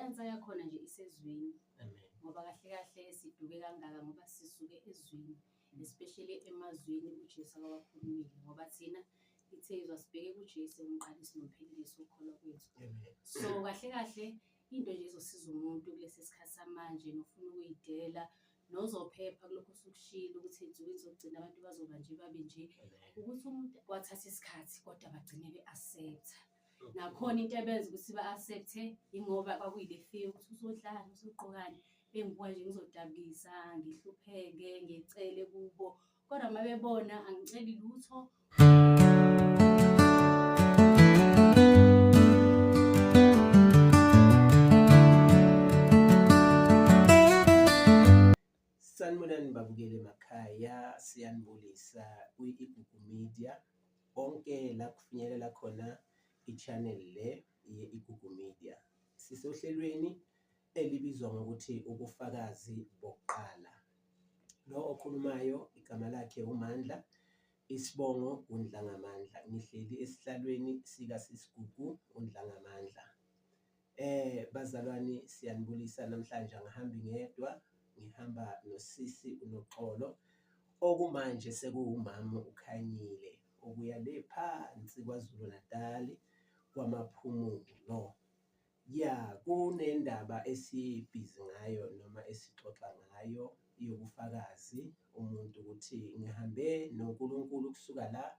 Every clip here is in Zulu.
I-answer yakhona nje isezwini. Amen. Ngoba kahle kahle siduke kangaka ngoba sisuke ezwini, especially emazwini uJesu akawakhulumile, ngoba thina ithezwa sibheke kuJesu umqalisi nomphelelisi wokukholwa kwethu. Amen. So kahle kahle into nje ezosiza umuntu kulesi sikhathi samanje nofuna ukuyidela nozophepha kulokhu osukushilo ukuthi ey'nsukwini zokugcina abantu bazoba nje babe nje, Amen. ukuthi umuntu kwathatha isikhathi kodwa bagcine be-accept-a. Nakhona into ebenza ukuthi ba-accept-e ingoba kwakuyile fear ukuthi uzodlani, uzogqokani, bengibuka nje ngizodabukisa, ngihlupheke, ngicele kubo. Kodwa uma bebona angiceli lutho. Sanibonani babukeli emakhaya, siyanibulisa kwi-Igugu Media. Konke la kufinyelela khona i-channel le ye-Igugu Media. Sisohlelweni elibizwa ngokuthi ubufakazi bokuqala. Lo okhulumayo igama lakhe uMandla, isibongo uNdlangamandla. Ngihleli esihlalweni sikaSisigugu uNdlangamandla. Bazalwane siyanibulisa namhlanje, angihambi ngedwa, ngihamba nosisi uNoxolo okumanje sekuwumama uKhanyile okuya le phansi KwaZulu Natal kwaMaphumulo. Ya, kunendaba esibhizi ngayo noma esixoxa ngayo yobufakazi umuntu ukuthi ngihambe noNkulunkulu kusuka la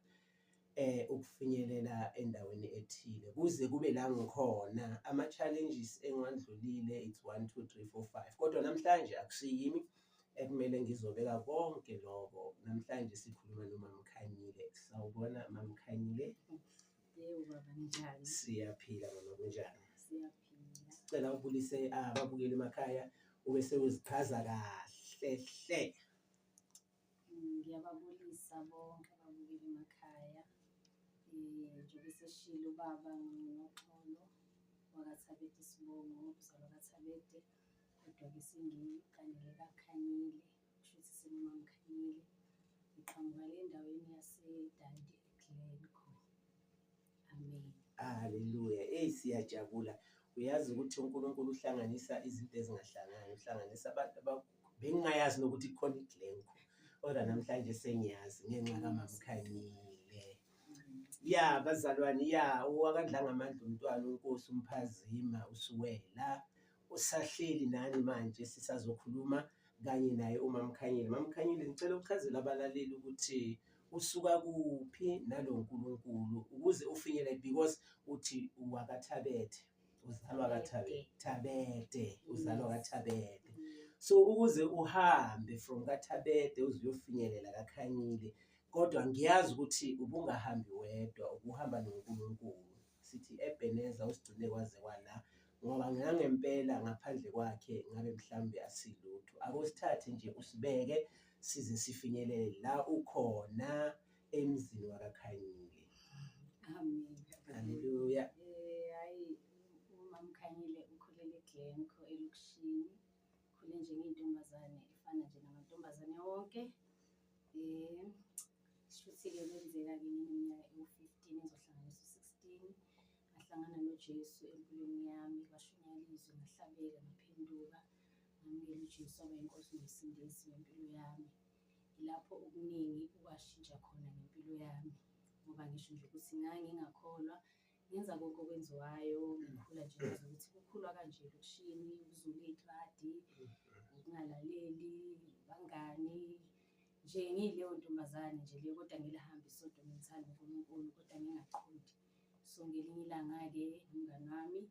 ukufinyelela endaweni ethile kuze kube la ngikhona. Ama-challenges engiwandlulile it's 1 2 3 4 5, kodwa namhlanje akusiyimi ekumele ngizobeka konke lokho. Namhlanje sikhuluma noMamKhanyile. Sawubona MamKhanyile. Yebo baba, ninjani? Siyaphila mama, kunjani? Siyaphila. Sicela ubulise ababukeli emakhaya ube sewuzichaza kahle hle. Ngiyababulisa bonke ababukeli emakhaya. Njengoba eseshilo ubaba, nginguNoxolo wakaThabede isibongo, uzalwa kaThabede, kodwa-ke sengiganele kaKhanyile, kusho ukuthi senguMamKhanyile. Ngiqhamuka le endaweni yaseDundee eGlencoe. Amen. Haleluya. Eyi, siyajabula. Uyazi ukuthi uNkulunkulu uhlanganisa izinto ezingahlangani, uhlanganisa abantu bengingayazi nokuthi kukhona iGlencoe, kodwa namhlanje sengiyazi ngenxa kaMamKhanyile. Ya bazalwane, ya owakaNdlangamandla umntwana uNkosi uMphazima uSiwela usahleli nani manje, sisazokhuluma kanye naye uMamKhanyile. MamKhanyile, ngicela uchazele abalaleli ukuthi usuka kuphi nalo Nkulunkulu ukuze ufinyelele, because uthi uwakaThabethe, uzalwa kaThabethe, uzalwa kaThabethe. So ukuze uhambe from kaThabethe uze uyofinyelela kaKhanyile, kodwa ngiyazi ukuthi ubungahambi wedwa, ubuhamba noNkulunkulu. Sithi Ebeneza usigcine kwaze kwala, ngoba nangempela ngaphandle kwakhe ngabe mhlawumbe asilutho. Akusithathe nje usibeke size sifinyelele la ukhona emzini wakaKhanyile. Amen. Haleluya. Hayi, uMamKhanyile ukhulele eGlencoe elokishini. Ukhule njengeyintombazane efana nje namantombazane wonke. Shuthi-ke kwenzeka-ke ngineminyaka ewu-15 ngizohlanganisa u-16, ngahlangana noJesu empilweni yami, kwashunyayelwa izwi, ngahlabeka, ngaphenduka, ngamukela uJesu waba yinkosi nomsindisi wempilo yami. Ilapho okuningi okwashintsha khona ngempilo yami, ngoba ngisho nje ukuthi ngangingakholwa, ngenza konke okwenziwayo, ngikhula nje ngazi ukuthi kukhulwa kanje elokishini, ukuzula iy'tradi, ukungalaleli, abangani, nje ngiyileyo ntombazane nje leyo, kodwa ngilihambe isonto ngimthanda uNkulunkulu, kodwa ngingaqondi. So ngelinye ilanga-ke umngani wami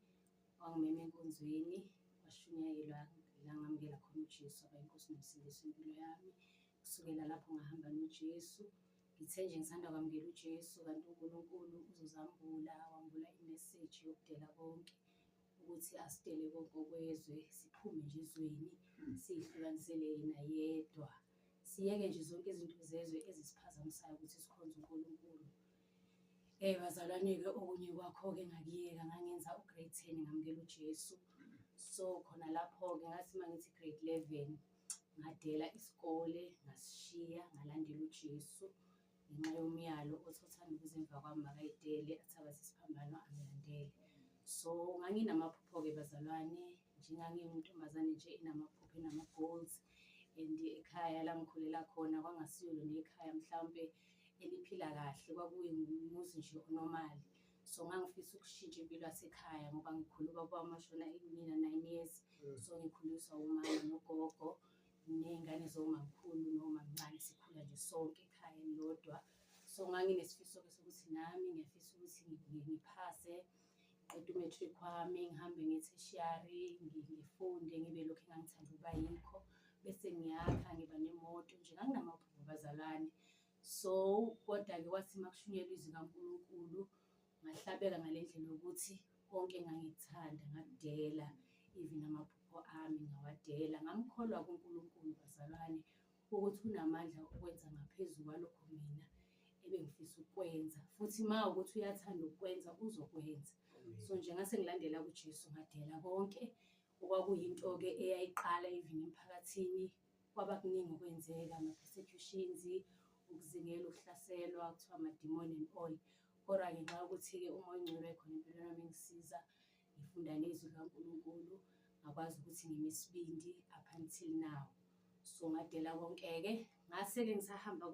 wangimema enkonzweni, kwashunyayelwa la ngamukela khona uJesu waba yinkosi nomsindisi wempilo yami. Kusukela lapho ngahamba noJesu. Ngithe nje ngisanda kwamukela uJesu kanti uNkulunkulu uzozambula, wambula imeseji yokudela konke, ukuthi asidele konke okwezwe, siphume nje ezweni, siyihlukanisele yena yedwa. Siyeke nje zonke izinto zezwe ezisiphazamisayo ukuthi sikhonze uNkulunkulu. Bazalwane-ke okunye kwakho-ke ngakuyeka, ngangenza u-grade 10 ngamukela uJesu. So khona lapho-ke ngathi uma ngithi grade 11 ngadela isikole ngasishiya ngalandela uJesu ngenxa yomyalo othi othanda ukuza emva kwami makayidele athabathe isiphambano angilandele. So nganginamaphupho-ke bazalwane, Nje ngangiyintombazane nje enamaphupho, enama-goals, and ekhaya la ngikhulela khona kwangasiyo nekhaya mhlawumpe eliphila kahle, kwakuwumuzi nje o-normal. So ngangifisa ukushintsha impilo yasekhaya ngoba ngikhule ubaba wami washona ngina-9 years. So ngikhuliswa umama nogogo ney'ngane zomamkhulu nomamncane, sikhula nje sonke ekhaya elilodwa. So nganginesifiso-ke sokuthi nami ngiyafisa ukuthi ngiphase, ngiqede u-matric wami, ngihambe ngiye-tertiary, ngifunde ngibe lokhu engangithanda ukuba yikho, bese ngiyakha ngiba nemoto nje. Nganginamaphupho, bazalwane. So kodwa-ke kwathi uma kushunyelwa izwi kaNkulunkulu, ngahlabeka ngale ndlela yokuthi konke engangikuthanda ngakudela, even amaphupho ami ngawadela. Ngamkholwa kuNkulunkulu, bazalwane, ukuthi unamandla okwenza ngaphezu kwalokho mina ebengifisa ukukwenza, futhi uma ukuthi uyathanda ukukwenza, uzokwenza. So nje ngase ngilandela kuJesu, ngadela konke okwakuyinto-ke eyayiqala even emphakathini. Kwaba kuningi okwenzeka, ama-persecutions, ukuzingela, ukuhlaselwa, kuthiwa amadimoni and all. Kodwa ngenxa yokuthi-ke uMoya oNgcwele wayekhona empilweni yami engisiza, ngifunda nezwi likaNkulunkulu, ngakwazi ukuthi ngime isibindi up until now. So ngadela konke-ke, ngase-ke ngisahamba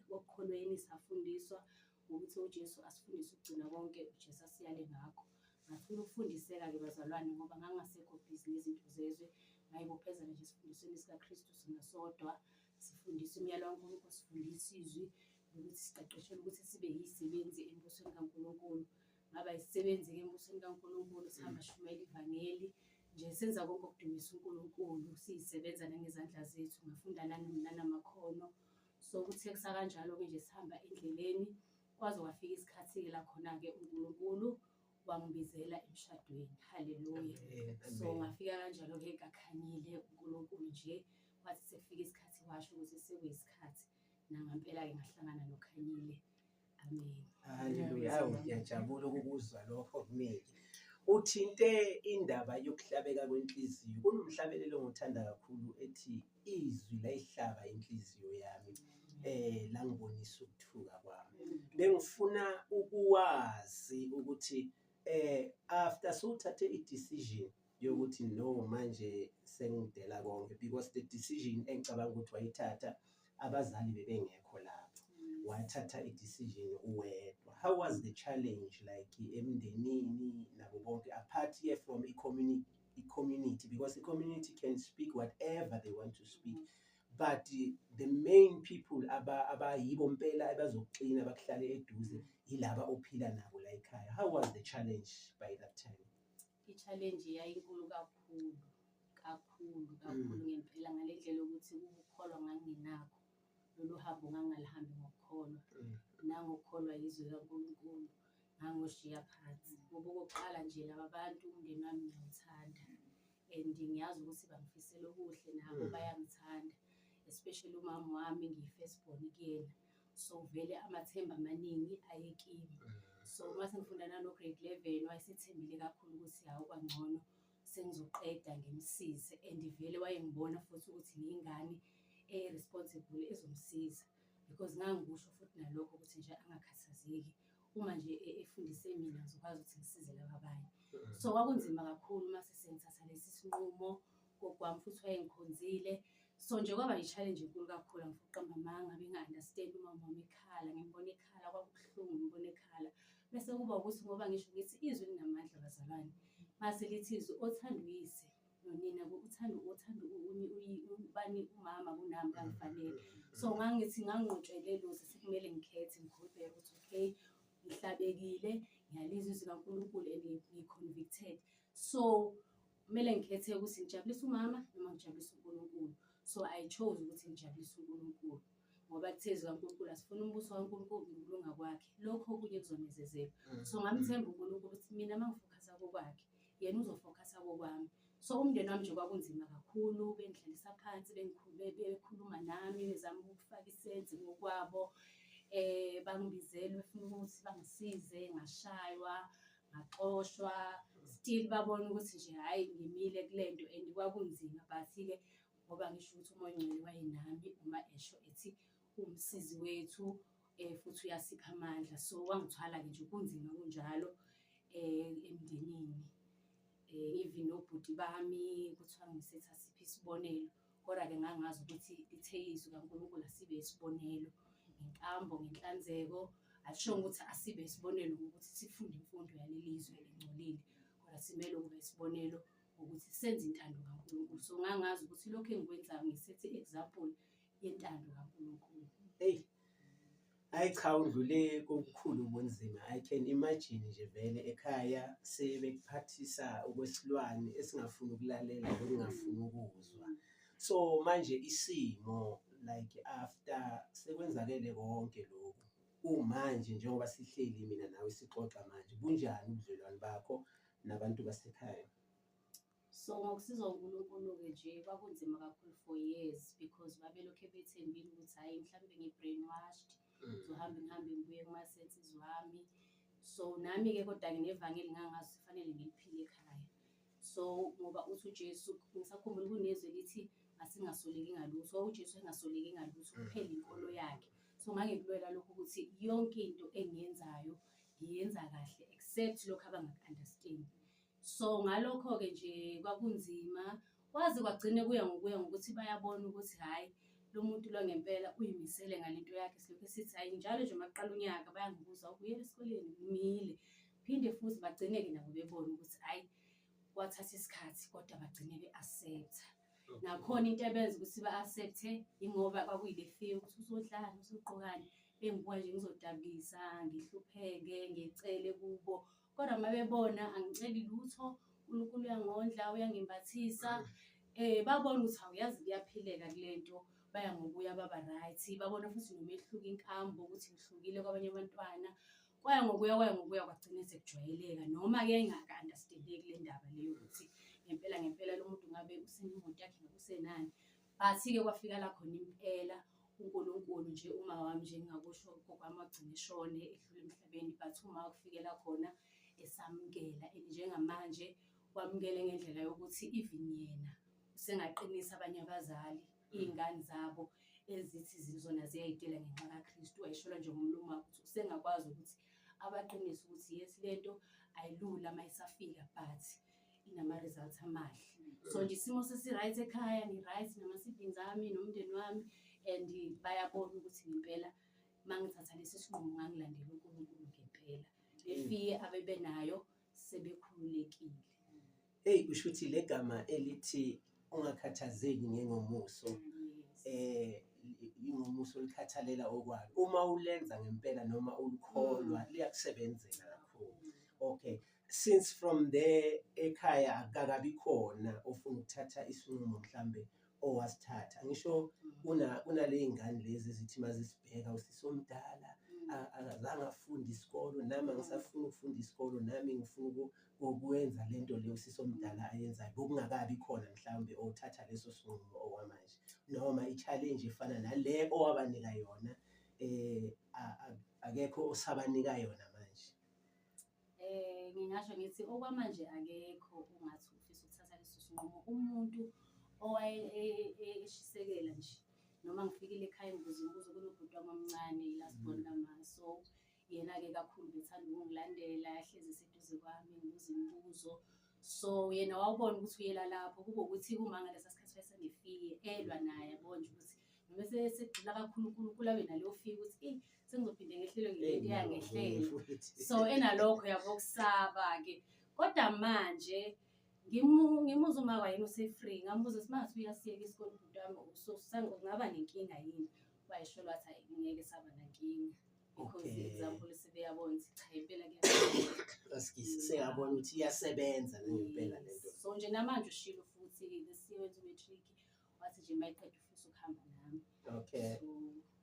kokukholweni, safundiswa ngokuthi uJesu asifundise ukugcina konke uJesu asiyale ngakho. Ngathola ukufundiseka-ke, bazalwane, ngoba ngangasekho busy nezinto zezwe, ngayibophezela nje esifundisweni sikaKristu sona sodwa. Sifundisa umyalo kaNkulunkulu, sifundisa izwi nokuthi siqeqeshelwe ukuthi sibe yizisebenzi embusweni kaNkulunkulu. Ngaba isisebenzi-ke embusweni kaNkulunkulu, sihamba sishumayela ivangeli nje, senza konke okudumisa uNkulunkulu, siyisebenza nangezandla zethu. Ngafunda nanamakhono. So kuthe kusakanjalo-ke nje sihamba endleleni, kwaze kwafika isikhathi-ke la khona-ke uNkulunkulu wangibizela emshadweni. Haleluya. So ngafika kanjalo-ke kaKhanyile. uNkulunkulu nje wathi sekufika isikhathi, washo ukuthi sekuyisikhathi, nangampela-ke ngahlangana noKhanyile. Amen. Haleluya. Hawu, ngiyajabula ukukuzwa lokho kuningi. Uthinte indaba yokuhlabeka kwenhliziyo. Kunomhlabelelo engiwuthanda kakhulu ethi izwi layihlaba inhliziyo yami, langibonisa ukuthuka kwami. Bengifuna ukwazi ukuthi after sewuthathe i-decision yokuthi no, manje sengidela konke, because the decision engicabanga ukuthi wayithatha abazali bebengekho lapho, wathatha i-decision uwedwa. How was the challenge like emndenini nabo bonke, apart here from i-community, because i-community can speak whatever they want to speak, but the main people abayibo mpela abazokuxina bakuhlale eduze yilaba ophila nabo la ekhaya? How was the challenge by that time? I-challenge yayinkulu kakhulu kakhulu kakhulu ngempela, ngale ndlela yokuthi ukukholwa ngangingenakho. Lolu hambo ngangingalihambi ngokukholwa, nangokukholwa yizwi likaNkulunkulu ngangoshiya phansi, ngoba okokuqala nje laba bantu, umndeni wami, ngiyawuthanda and ngiyazi ukuthi bangifisela okuhle nabo. Bayangithanda, especially umama wami, ngiyi-first born kuyena, so vele amathemba amaningi ayekimi. So uma sengifunda nano-grade 11, wayesethembile kakhulu ukuthi hawu, kwangcono sengizoqeda ngimsize, and vele wayengibona futhi ukuthi ngiyingane e-responsible ezomsiza, because ngangikusho futhi nalokho ukuthi nje angakhathazeki, uma nje efundise mina ngizokwazi ukuthi ngisize laba abanye. So kwakunzima kakhulu uma sesengithatha lesi sinqumo kokwami, futhi wayengikhonzile. So nje kwaba i-challenge enkulu kakhulu, angifuni ukuqamba amanga, benga-understand. Umama wami ekhala, ngimbona ekhala, kwakubuhlungu ngimbona ekhala. Bese kuba ukuthi ngoba ngisho ngithi izwi linamandla, bazalwane, mase lithi izwi, othanda uyise nonina, uthanda ubani, umama kunami, kangifanele. So ngangithi nganginqotshwe lelo sekumele ngikhethe, ngikhululeke ukuthi okay, ngihlabekile, ngiyalizwa izwi kaNkulunkulu and ngi-convicted, so kumele ngikhethe ukuthi ngijabulise umama noma ngijabulise uNkulunkulu. So I chose ukuthi ngijabulise uNkulunkulu, ngoba kuthe izwi kaNkulunkulu asifuna umbuso kaNkulunkulu nokulunga kwakhe, lokho okunye kuzonezezelwa. So ngamthemba uNkulunkulu ukuthi mina uma ngifocusa kokwakhe, yena uzofocusa kokwami. So umndeni wami nje kwakunzima kakhulu, bengihlalisa phansi, bekhuluma nami, bezama ukufaka i-sense ngokwabo, bangibizela befuna ukuthi bangisize, ngashaywa, ngaxoshwa, still babona ukuthi nje hhayi, ngimile kule nto, and kwakunzima. But-ke ngoba ngisho ukuthi uMoya oNgcwele wayenami, uma esho ethi umsizi wethu, futhi uyasipha amandla, so wangithwala-ke nje kunzima kunjalo emndenini. Even nobhuti bami kuthiwa ngisetha siphi isibonelo, kodwa-ke ngangazi ukuthi lithe izwi kaNkulunkulu asibe isibonelo ngenkambo, ngenhlanzeko. Alisho ukuthi asibe isibonelo ngokuthi sifunde imfundo yaleli zwe elingcolile, kodwa simele ukuba isibonelo ngokuthi senze intando kaNkulunkulu. So ngangazi ukuthi lokhu engikwenzayo ngisethe i-example yentando kaNkulunkulu. Eyi, hayi cha, undlule kokukhulu ubunzima. I can imagine nje vele ekhaya sebekuphathisa okwesilwane esingafuni ukulalela nokungafuni ukuzwa. So manje isimo like after sekwenzakele konke lokhu, kumanje njengoba sihleli mina nawe sixoxa manje, bunjani ubudlelwane bakho nabantu basekhaya? So ngokusizwa uNkulunkulu-ke nje kwakunzima kakhulu for years because babelokhu bethembile ukuthi hhayi mhlawumbe ngi-brainwashed, ngizohambe ngihambe ngibuye kuma-senses wami. So nami-ke kodwa-ke nevangeli ngangazi kufanele ngiliphile ekhaya. So ngoba uthi uJesu, ngisakhumbula kunezwi elithi asingasoleki ngalutho, uJesu engasoleki ngalutho kuphela inkolo yakhe. So ngangikulwela lokho ukuthi yonke into engiyenzayo ngiyenza kahle except lokhu abangaku-understand. So ngalokho-ke nje kwakunzima, kwaze kwagcine kuya ngokuya ngokuthi bayabona ukuthi hhayi lo muntu lo ngempela uyimisele ngalento yakhe. Silokhu sithi hhayi njalo nje uma kuqala unyaka bayangibuza ubuyela esikoleni, ngimile. Phinde futhi bagcine-ke nabo bebona ukuthi hhayi kwathatha isikhathi kodwa bagcine be-accept-a. Nakhona into ebenza ukuthi ba-accept-e ingoba kwakuyile fear ukuthi uzodlani, uzogqokani. Bengibuka nje ngizodabukisa, ngihlupheke, ngicele kubo. Kodwa uma bebona angiceli lutho, uNkulunkulu uyangondla, uyangimbathisa. Babona ukuthi awuyazi kuyaphileka kule nto, baya ngokuya baba right. Babona futhi nomehluko inkambo ukuthi ngihlukile kwabanye abantwana. Kwaya ngokuya kwaya ngokuya kwagcine sekujwayeleka noma-ke ingaka-understand-eki le ndaba le yokuthi ngempela ngempela lo muntu ngabe usenemoto yakhe ngabe usenani. But-ke kwafika la khona impela uNkulunkulu nje uma wami nje ngingakusho ugogo wami wagcina eshone edlula emhlabeni, but uma kufikela khona esamukela and njengamanje wamukele ngendlela yokuthi even yena usengaqinisa abanye abazali iy'ngane zabo ezithi zona ziyayidela ngenxa kaKristu. Wayishola nje ngomlomo wakhe ukuthi usengakwazi ukuthi abaqinise ukuthi yes lento ayilula uma isafika but inama-results amahle. So nje isimo sesi-right ekhaya, ngi-right nama-siblings ami nomndeni wami and bayabona ukuthi ngempela uma ngithatha lesi sinqumo ngangilandela uNkulunkulu ngempela. Le fear abebenayo sebekhululekile. Eyi, kusho ukuthi le gama elithi ungakhathazeki ngengomuso, ingomuso likhathalela okwalo. Uma ulenza ngempela noma ulikholwa liyakusebenzela kakhulu. Okay, since from there ekhaya akukakabi khona ofuna ukuthatha isinqumo mhlambe owasithatha. Ngisho kunaley'ngane lezi ezithi uma zisibheka usisi omdala akazange afunde isikolo, nami angisafuni ukufunda isikolo, nami ngifuna ukwenza lento le usisi omdala ayenzayo. Bokungakabi khona mhlawumbe othatha leso sinqumo okwamanje, noma i-challenge efana nale owabanika yona akekho osabanika yona manje. Ngingasho ngithi okwamanje akekho ongathi ufisa ukuthatha leso sinqumo. Umuntu owaye eshisekela nje noma ngifikile ekhaya ngibuza imibuzo kunobhuti wami omncane i-last born kama. So yena-ke kakhulu bethanda ukungilandela, ehlezi eseduze kwami ngibuza imibuzo. So yena wawubona ukuthi uyela lapho, kube ukuthi uma ngalesa sikhathi wayesene-fear elwa naye yabo nje ukuthi noma esegxila kakhulu uNkulunkulu abe naleyo fear ukuthi eyi sengizophinde ngehlelwe ngilento eyangehlela. So enalokho yabo kusaba-ke. Kodwa manje ngimuzwa uma kwayena use-free, ngambuza ukuthi manje uyasiyeka isikole ubhuti wami so kungaba nenkinga yini? Wayesho wathi hhayi ngeke saba nankinga because i-example sebeyabona ukuthi cha impela kuyasebenza. Seyabona ukuthi iyasebenza nangempela lento. So nje namanje ushilo futhi this year wenza u-matric, wathi nje uma eqeda ufisa ukuhamba nami. So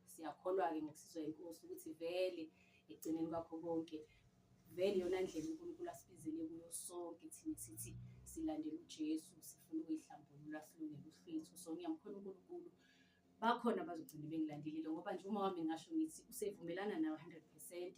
siyakholwa-ke ngokusizwa inkosi ukuthi vele ekugcineni kwakho konke vele iyona ndlela uNkulunkulu asibizele kuyo sonke thina sithi silandela uJesu, sifuna ukuyihlambulula silungele uhlwitho. So ngiyamkholwa uNkulunkulu, bakhona abazogcina bengilandelile ngoba nje uma wami ngingasho ngithi usevumelana nawe 100%,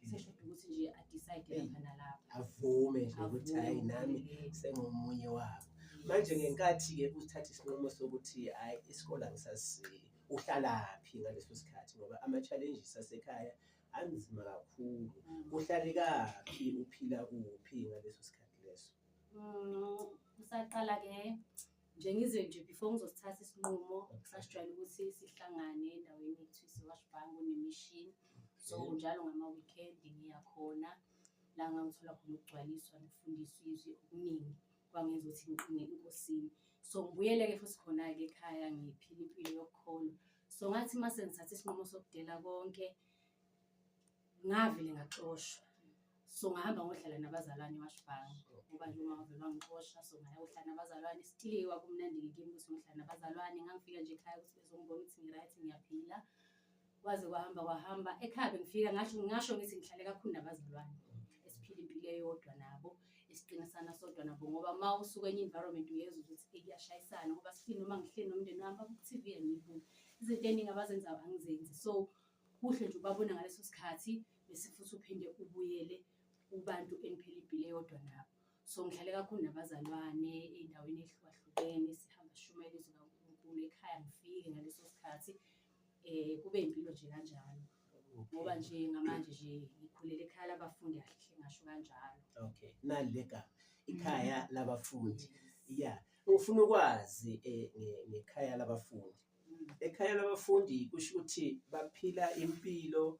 seshoda ukuthi nje a-decide lapha nalapha. Avume nje ukuthi Avume hhayi nami ngokuphelele. sengomunye wabo. Manje ngenkathi-ke uthatha isinqumo sokuthi hhayi isikole angisasisiyi, uhlalaphi ngaleso sikhathi? Ngoba ama-challenges asekhaya anzima kakhulu. Uhlalekaphi, uphila kuphi ngaleso sikhathi leso? Kusaqala-ke nje ngize nje before ngizosithatha isinqumo, sasijwayele ukuthi sihlangane endaweni ekuthiwa ise-Wash Bar kunemishini. So njalo ngama-weekend ngiya khona la ngangithola khona ukugcwaliswa nokufundiswa izwi okuningi kwangenza ukuthi ngiqine enkosini. So ngibuyele-ke futhi khona-ke ekhaya ngiphila impilo yokukholwa. So ngathi uma sengithatha isinqumo sokudela konke, ngavele ngaxoshwa. So ngahamba ngohlala nabazalwane eWashbank ngoba nje uma wavele wangixosha, so ngaya kohlala nabazalwane. Still kwakumnandi-ke kimi ukuthi ngihlala nabazalwane. Ngangifika nje ekhaya ukuthi bezongibona ukuthi ngi-right, ngiyaphila. Kwaze kwahamba kwahamba ekhaya bengifika ngasho ngasho ngithi ngihlale kakhulu nabazalwane esiphila impilo eyodwa nabo, esiqinisana sodwa nabo, ngoba uma usuke enye environment uyezwa ukuthi kuyashayisana, ngoba sihleli noma ngihleli nomndeni wami baku-TV angiyibuki, izinto ey'ningi abazenzayo angizenzi. So kuhle nje ubabona ngaleso sikhathi, bese futhi uphinde ubuyele kubantu eniphila impilo eyodwa nabo. So ngihlale kakhulu nabazalwane ey'ndaweni ey'hlukahlukene, sihamba sishumayela izwi likaNkulunkulu. Ekhaya ngifike ngaleso sikhathi kube impilo nje kanjalo, ngoba nje ngamanje nje ngikhulele ekhaya labafundi, kahle hle ngasho kanjalo. Okay, nali le gama, ikhaya labafundi. Yeah, ngifuna ukwazi ngekhaya labafundi. Ekhaya labafundi kusho ukuthi baphila impilo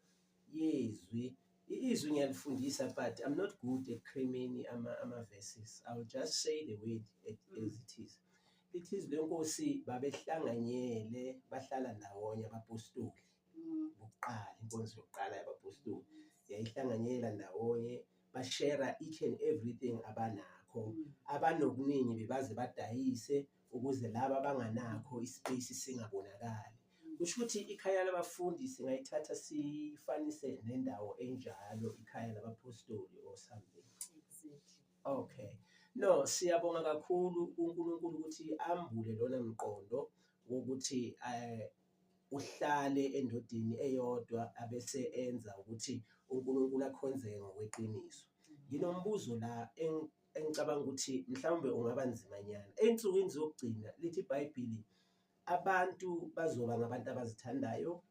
yezwi. Izwi ngiyalifundisa, but I'm not good at cramming ama-verses. I will just say the word as it is. Lithi izwi lenkosi babehlanganyele, bahlala ndawonye abapostoli bokuqala, inkonzo yokuqala yabapostoli yayihlanganyela ndawonye, bashare each and everything abanakho. Abanokuningi bebaze badayise ukuze laba abanganakho ispace singabonakali. Kusho ukuthi ikhaya labafundi singayithatha sifanise nendawo enjalo, ikhaya labapostoli or something. Exactly. Okay. No, siyabonga kakhulu kuNkulunkulu ukuthi ambule lona mqondo wokuthi uhlale endodeni eyodwa abese enza ukuthi uNkulunkulu akhonzeke ngokweqiniso. Nginombuzo la engicabanga ukuthi mhlawumbe ungaba nzimanyana. Ey'nsukwini zokugcina lithi iBhayibheli abantu bazoba ngabantu abazithandayo,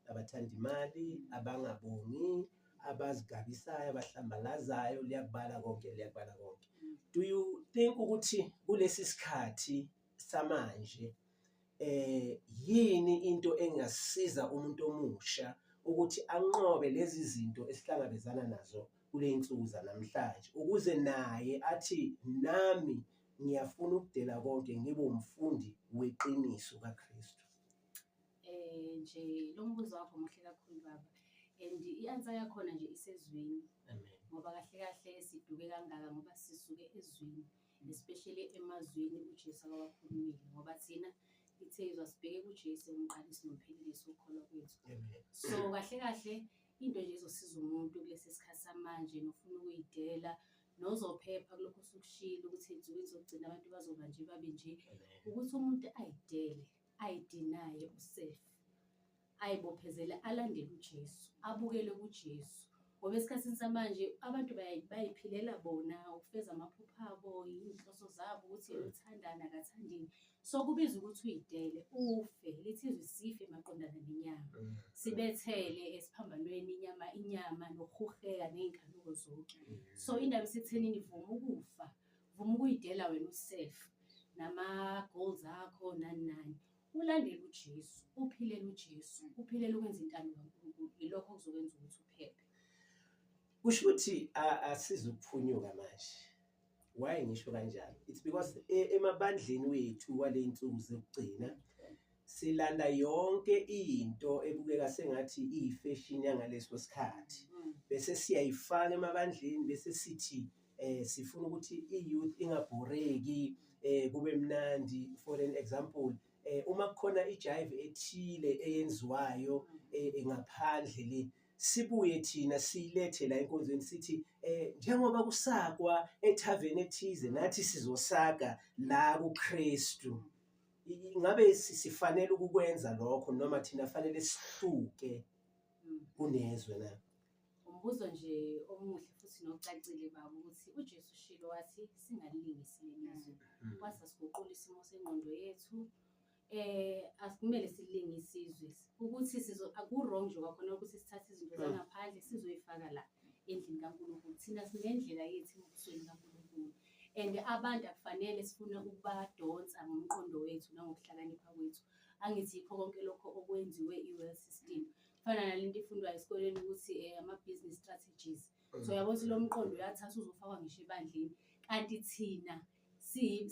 abathanda imali, abangabongi, abazigabisayo, abahlambalazayo, liyakubala konke, liyakubala konke. Do you think ukuthi kulesi sikhathi samanje yini into engasiza umuntu omusha ukuthi anqobe lezi zinto esihlangabezana nazo kule nsuku zanamhlanje, ukuze naye athi nami ngiyafuna ukudela konke ngibe umfundi weqiniso kaKristu? Nje lo mbuzo wakho muhle kakhulu baba, and i-answer yakhona nje isezwini. Amen. Ngoba kahle kahle siduke kangaka ngoba sisuke ezwini, especially emazwini uJesu akawakhulumile, ngoba thina ithe izwa sibheke kuJesu umqalisi nomphelelisi wokukholwa kwethu. Amen. So kahle kahle into nje ezosiza umuntu kulesi sikhathi samanje nofuna ukuyidela nozophepha kulokhu osukushilo ukuthi ey'nsukwini zokugcina abantu bazoba nje babe nje, ukuthi umuntu ayidele, ayidinaye uself, ayibophezele, alandele uJesu, abukele kuJesu. Ngoba esikhathini samanje abantu bayiphilela bona ukufeza amaphupho abo, iy'nhloso zabo ukuthi yena uthandani akathandini. So kubiza ukuthi uyidele, ufe, lithi izwi sife maqondana nenyama. Sibethele esiphambanweni inyama, inyama nokuhuheka ney'nkanuko zonke. So indaba isekuthenini vuma ukufa, vuma ukuyidela wena uself nama-goals akho nani nani. Ulandele uJesu, uphilele uJesu, uphilele ukwenza intando kaNkulunkulu. Yilokho okuzokwenza ukuthi uphephe. Kusho ukuthi asizukuphunyuka manje. Why ngisho kanjalo? It's because emabandleni wethu wale nsuku zokugcina silanda yonke into ebukeka sengathi iyifashion yangaleso sikhathi, bese siyayifaka emabandleni, bese sithi sifuna ukuthi i-youth ingabhoreki, kube mnandi. For an example, uma kukhona ijive ethile eyenziwayo ngaphandle le, sibuye thina siyilethe la enkonzweni sithi njengoba kusakwa ethaveni ethize nathi sizosaka la kuKristu. Ingabe sifanele ukukwenza lokho noma thina fanele sihluke kunezwe na? Umbuzo nje omuhle futhi nocacile baba, ukuthi uJesu ushilo wathi singalilingisi lelizwe, wathi asiguqule isimo sengqondo yethu. Akumele silingise izwe, ukuthi sizo aku-wrong nje kwakhona ukuthi sithathe izinto zangaphandle sizoyifaka la endlini kaNkulunkulu. Thina sinendlela yethu embusweni kaNkulunkulu, And abantu akufanele sifune ukubadonsa ngomqondo wethu nangokuhlakanipha kwethu. Angithi yikho konke lokho okwenziwe i-world system. Kufana nalento efundwayo esikoleni ukuthi ama-business strategies. So uyabona ukuthi lo mqondo uyathatha uzofakwa ngisho ebandleni. Kanti thina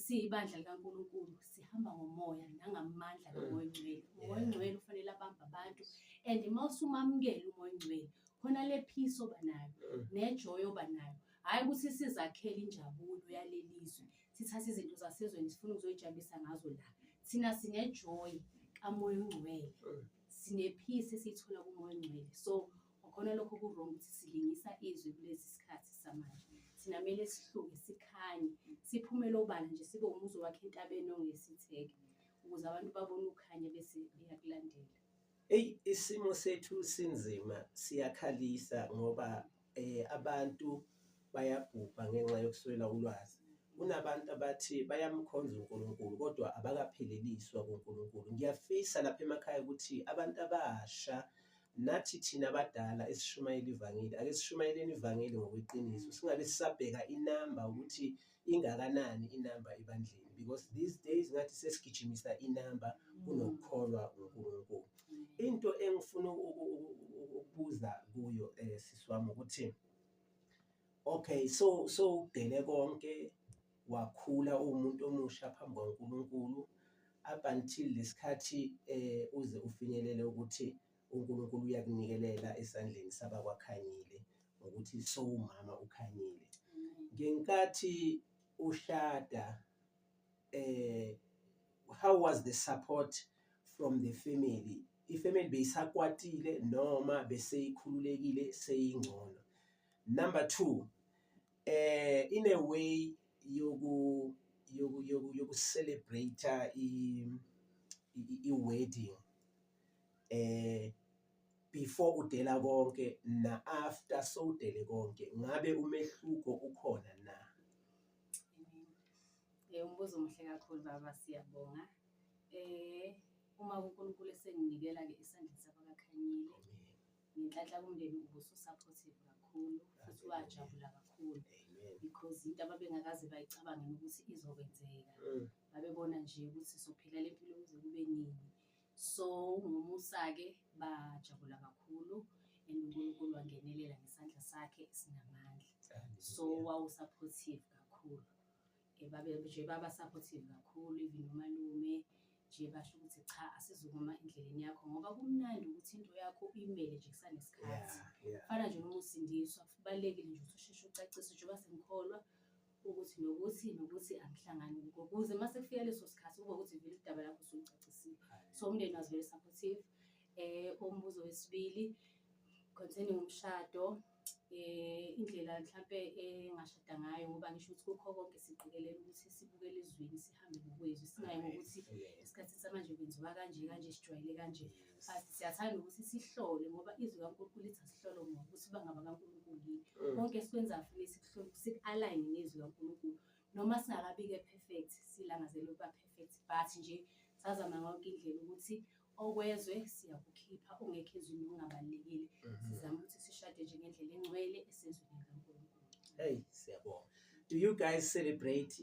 siyibandla likaNkulunkulu, sihamba ngomoya nangamandla kaMoya Oyingcwele. Umoya Oyingcwele ufanele abambe abantu, and uma usumamukela uMoya Oyingcwele, khona le peace oba nayo ne-joy oba nayo. Hhayi ukuthi sizakhele injabulo yaleli zwe, sithathe izinto zasezweni sifuna ukuzoyijabulisa ngazo la. Thina sine-joy kaMoya Oyingcwele, sine-peace esiyithola kuMoya Oyingcwele. So khona lokho ku-wrong ukuthi silingisa izwe kulesi sikhathi samanje. Thina kumele sihluke, sikhanye, siphumele obala nje, sibe umuzi wakhe entabeni ongesitheke, ukuze abantu babone ukukhanya bese beyakulandela. Eyi, isimo sethu sinzima, siyakhalisa ngoba abantu bayabhubha ngenxa yokuswela ulwazi. Kunabantu abathi bayamkhonza uNkulunkulu kodwa abakapheleliswa kuNkulunkulu. Ngiyafisa lapha emakhaya ukuthi abantu abasha nathi thina abadala esishumayela ivangeli, ake sishumayeleni ivangeli ngokweqiniso, singabe sisabheka inamba ukuthi ingakanani inamba ebandleni, because these days ngathi sesigijimisa inamba kunokukholwa uNkulunkulu. Into engifuna ukubuza kuyo, sisi wami, ukuthi okay, so udele konke, wakhula uwumuntu omusha phambi kwaNkulunkulu up until lesikhathi uze ufinyelele ukuthi uNkulunkulu uyakunikelela esandleni sabakwaKhanyile ngokuthi sowumama uKhanyile. Ngenkathi ushada, how was the support from the family? I-family beyisakwatile noma beseyikhululekile, seyingcono? Number two, in a way yoku yoku yoku yoku celebrate i wedding before udela konke na after sowudele konke, ngabe umehluko ukhona na? Amen. Umbuzo omuhle kakhulu, baba, siyabonga. Uma uNkulunkulu esenginikela-ke esandleni sabakaKhanyile, ngenhlanhla umndeni ubusu-supportive kakhulu futhi wajabula kakhulu because into ababengakaze bayicabange nokuthi izokwenzeka. Babebona nje ukuthi sophila le mpilo kuze kube nini. So ngomusa-ke bajabula kakhulu and uNkulunkulu wangenelela ngesandla sakhe esinamandla. So wawu-supportive kakhulu. Babe nje baba supportive kakhulu, even umalume nje basho ukuthi cha, asizukuma endleleni yakho ngoba kumnandi ukuthi into yakho uyimele nje kusanesikhathi. Kufana nje noma usindiswa, kubalulekile nje ukuthi usheshe ucacise njengoba sengikholwa ukuthi nokuthi nokuthi angihlangani, ukuze uma sekufika leso sikhathi kube ukuthi vele udaba lakho usulucacisile. So umndeni was very supportive. Umbuzo wesibili concerning umshado, indlela mhlampe engashada ngayo, ngoba ngisho ukuthi kukho konke siqikelela ukuthi sibukele ezwini, sihambe ngokwezwi, singayi ngokuthi esikhathini samanje kwenziwa kanje kanje, sijwayele kanje. But siyathanda ukuthi sihlole ngoba izwi kaNkulunkulu lithi asihlole ngokuthi bangabakaNkulunkulu yini. Konke esikwenzayo kufanele sikuhlole, siku-align nezwi kaNkulunkulu. Noma singakabi-ke perfect, silangazela ukuba perfect, but nje sazama yonke indlela ukuthi okwezwe siyakukhipha, ongekho ezwini okungabalulekile. Sizama ukuthi sishade nje ngendlela engcwele esezwini likaNkulunkulu. Hey, siyabonga. Do you guys celebrate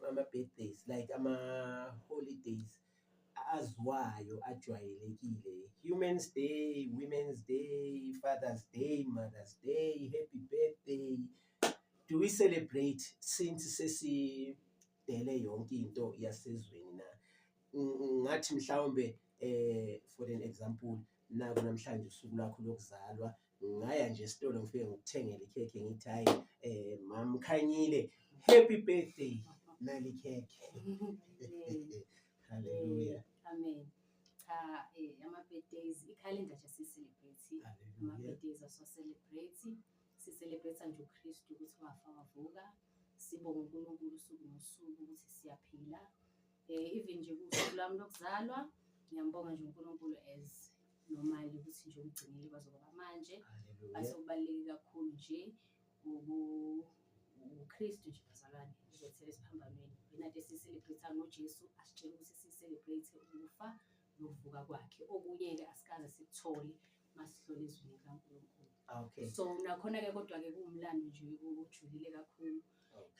ama-birthdays, like ama-holidays aziwayo ajwayelekile? Humans Day, Women's Day, Father's Day, Mother's Day, happy birthday. Do we celebrate since sesidele yonke into yasezweni na? Ngathi mhlawumbe, for an example, naku namhlanje usuku lwakho lokuzalwa, ngaya nje esitolo ngifike ngikuthengele ikhekhe, ngithi hayi, Mam Khanyile, happy birthday, nali ikhekhe. Hallelujah. Amen. Cha, ama-birthdays, ikhalenda nje si-celebrate. Ama-birthdays aso-celebrate. Si-celebrate nje uKristu ukuthi wafa wavuka. Sibonga uNkulunkulu usuku nosuku ukuthi siyaphila. Even nje kusuku lwami lokuzalwa, ngiyambonga nje uNkulunkulu as normally ukuthi nje ungigcinile kwaze kwaba manje. Base kubaluleke kakhulu nje uKristu nje, bazalwane, uzethela esiphambanweni. Yena nto esiyi-celebrate ngoJesu, asitshela ukuthi si-celebrate ukufa nokuvuka kwakhe. Okunye-ke asikaze sikuthole masihlola ezwini likaNkulunkulu. So nakhona-ke kodwa-ke kuwumlando nje ojulile kakhulu.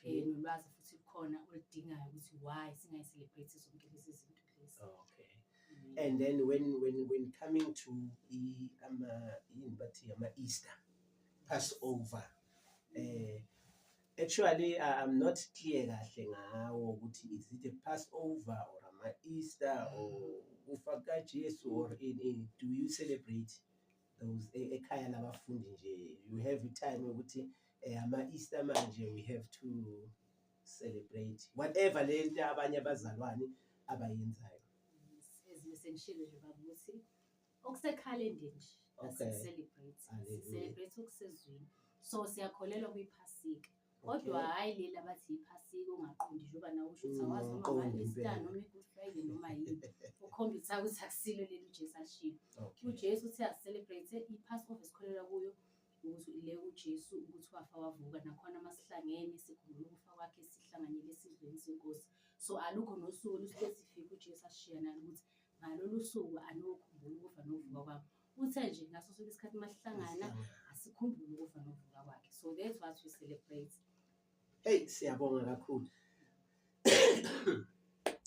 Nolwazi futhi lukhona oludingayo ukuthi why singayi-celebrate zonke lezi zinto lezi. Okay. And then when coming to ama yini bathi ama-Easter, Passover, actually I'm not clear kahle ngawo ukuthi is it a Passover or ama-Easter or kufa kaJesu or in do you celebrate those ekhaya labafundi nje? You have time ukuthi ama-Easter manje we have to celebrate whatever lento abanye abazalwane abayenzayo. Ezinye sengishilo nje baba ukuthi okusekhalendeni nje asi-celebrate. Si-celebrate okusezwini, so siyakholelwa kwiphasika, kodwa hhayi leli abathi iphasika ungaqondi, njengoba nawe usho ukuthi awazi noma Ngiqondi ama-Easter impela. noma i-Good Friday noma yini, ukhombisa ukuthi akusilo leli uJesu alishilo. UJesu uthi asi-celebrate i-Passover, esikholelwa kuyo ukuthi le uJesu ukuthi wafa wavuka, nakhona masihlangene sikhumbula ukufa kwakhe, sihlanganyele esidlweni senkosi. So alukho nosuku olu-specific uJesu asishiya nalo ukuthi ngalolu suku anokhumbula ukufa nokuvuka kwami. Uthe nje ngaso sonke isikhathi masihlangana asikhumbule ukufa nokuvuka kwakhe, so that's what we celebrate. Hey, siyabonga kakhulu.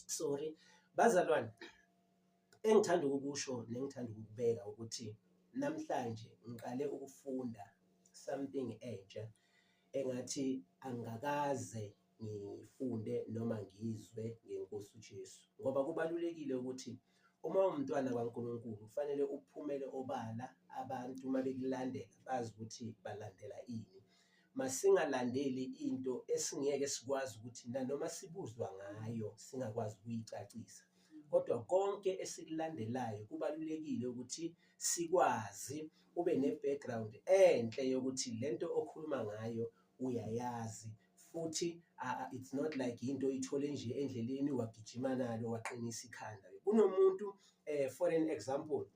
Sorry. Bazalwane, engithanda ukukusho nengithanda ukukubeka ukuthi namhlanje ngiqale ukufunda something entsha engathi angakaze ngifunde noma ngizwe ngenkosi uJesu, ngoba kubalulekile ukuthi uma umntwana kaNkulunkulu kufanele uphumele obala, abantu uma bekulandela bazi ukuthi balandela ini. Masingalandeli into esingeke sikwazi ukuthi nanoma sibuzwa ngayo singakwazi ukuyicacisa, kodwa konke esikulandelayo kubalulekile ukuthi sikwazi, ube ne-background enhle yokuthi lento okhuluma ngayo uyayazi futhi it's not like into oyithole nje endleleni wagijima nalo waqinisa ikhanda. Kunomuntu, for an example,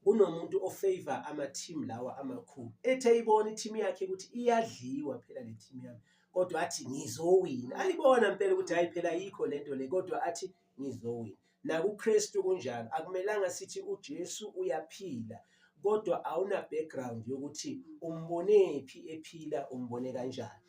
kunomuntu o-favor ama-team lawa amakhulu, ethe eyibona i-team yakhe ukuthi iyadliwa phela le team yami, kodwa athi ngizowina. Ayibona impela ukuthi hayi phela ayikho lento le, kodwa athi ngizowina. NakuKristu kunjalo, akumelanga sithi uJesu uyaphila kodwa awuna background yokuthi umbonephi ephila, umbone kanjani.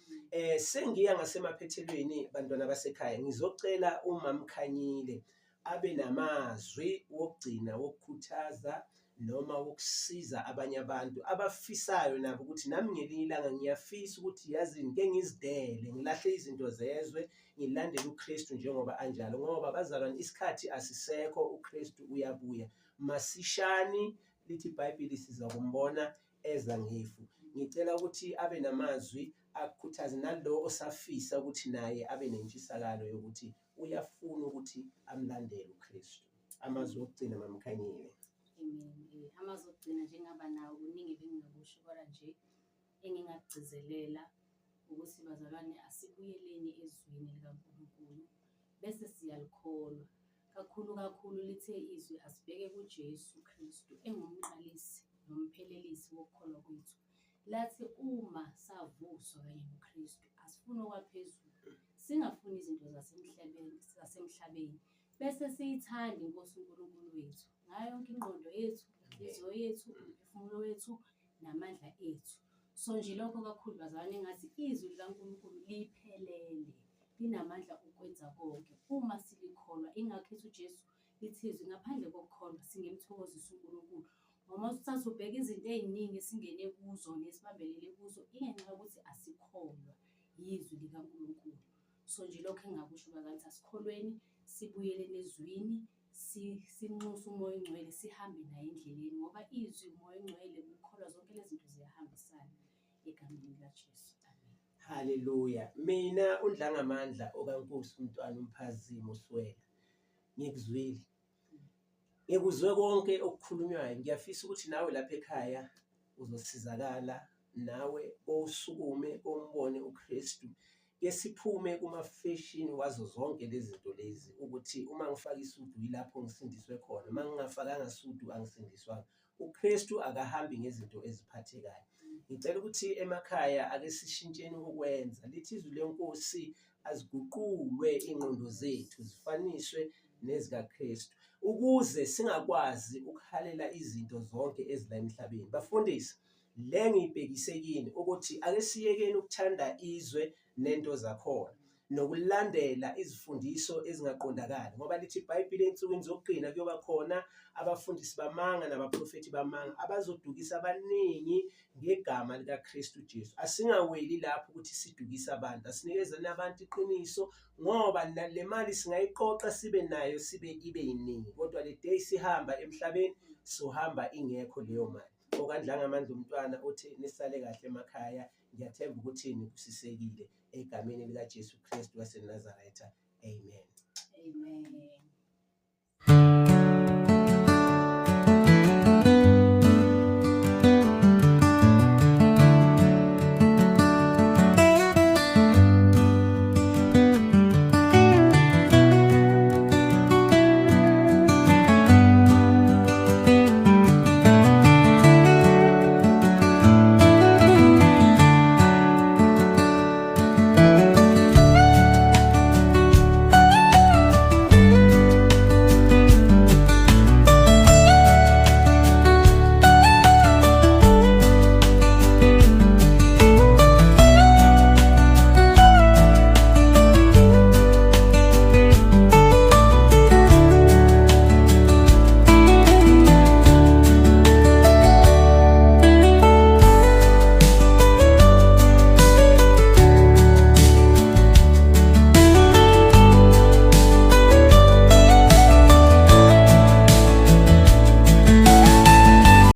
Sengiya ngasemaphethelweni, bantwana basekhaya, ngizocela uMamkhanyile abe namazwi wokugcina wokukhuthaza noma wokusiza abanye abantu abafisayo nabo ukuthi nami ngelinye ilanga ngiyafisa ukuthi yazini ke ngizidele, ngilahle izinto zezwe, ngilandele uKristu njengoba anjalo, ngoba bazalwane isikhathi asisekho, uKristu uyabuya masishani, lithi iBhayibheli siza kumbona eza ngefu. Ngicela ukuthi abe namazwi akukhuthaze nalo osafisa ukuthi naye abe nentshisakalo yokuthi uyafuna ukuthi amlandele uKristu. Amazwi okugcina, Mamkhanyile. Amen. Amazwi okugcina njengaba nawo kuningi bengingakusho, kodwa nje engingakugcizelela ukuthi bazalwane asibuyeleni ezwini likaNkulunkulu bese siyalikholwa kakhulu kakhulu. Lithe izwi asibheke kuJesu Kristu engumqalisi nomphelelisi wokukholwa kwethu. Lathi uma savuswa kanye noKristu asifune okwaphezulu, singafuni izinto zasemhlabeni, bese siyithanda inkosi uNkulunkulu wethu ngayo yonke ingqondo yethu, inhliziyo yethu, umphefumulo wethu namandla ethu. So nje lokho kakhulu bazalwane, engathi izwi likaNkulunkulu liphelele, linamandla ukwenza konke uma silikholwa. Ingakho ethi uJesu, lithi izwi, ngaphandle kokukholwa singemthokozisa uNkulunkulu, ngoba usithatha ubheka izinto ey'ningi esingene kuzo nesibambelele kuzo ingenxa yokuthi asikholwa yizwi likaNkulunkulu. So nje lokho engingakusho bazalwane, asikholweni, sibuyeleni ezwini, sinxuse uMoya oNgcwele, sihambe naye endleleni, ngoba izwi, uMoya oNgcwele, ukukholwa, zonke lezi zinto ziyahambisana, egameni likaJesu, amen. Haleluya. Mina uNdlangamandla okaNkosi umntwana umphazimo uswela, ngikuzwile, ngikuzwe konke okukhulunywayo. Ngiyafisa ukuthi nawe lapha ekhaya uzosizakala, nawe usukume umbone uKristu. Ke siphume kuma-fashion wazo zonke lezi zinto lezi, ukuthi uma ngifaka isudu yilapho ngisindiswe khona, uma ngingafakanga sudu angisindiswanga. uKristu akahambi ngezinto eziphathekayo. Ngicela ukuthi emakhaya ake sishintsheni ukwenza. Lithi izwi lenkosi aziguqulwe ingqondo zethu zifaniswe nezikaKristu, ukuze singakwazi ukuhalela izinto zonke ezila emhlabeni. Bafundisi. Le ngiyibhekise kini ukuthi ake siyekeni ukuthanda izwe nento zakhona nokulandela izifundiso ezingaqondakali, ngoba lithi iBhayibheli ensukwini zokugcina kuyoba khona abafundisi bamanga nabaprofethi bamanga abazodukisa abaningi ngegama likaKristu Jesu. Asingaweli lapho ukuthi sidukise abantu, asinikezeni abantu iqiniso, ngoba le mali singayiqoqa sibe nayo sibe ibe yiningi, kodwa le day sihamba emhlabeni sohamba ingekho leyo mali. Okandlangamandla umntwana uthi nisale kahle emakhaya, ngiyathemba ukuthi nibusisekile egameni likaJesu Kristu waseNazaretha. Amen. Amen.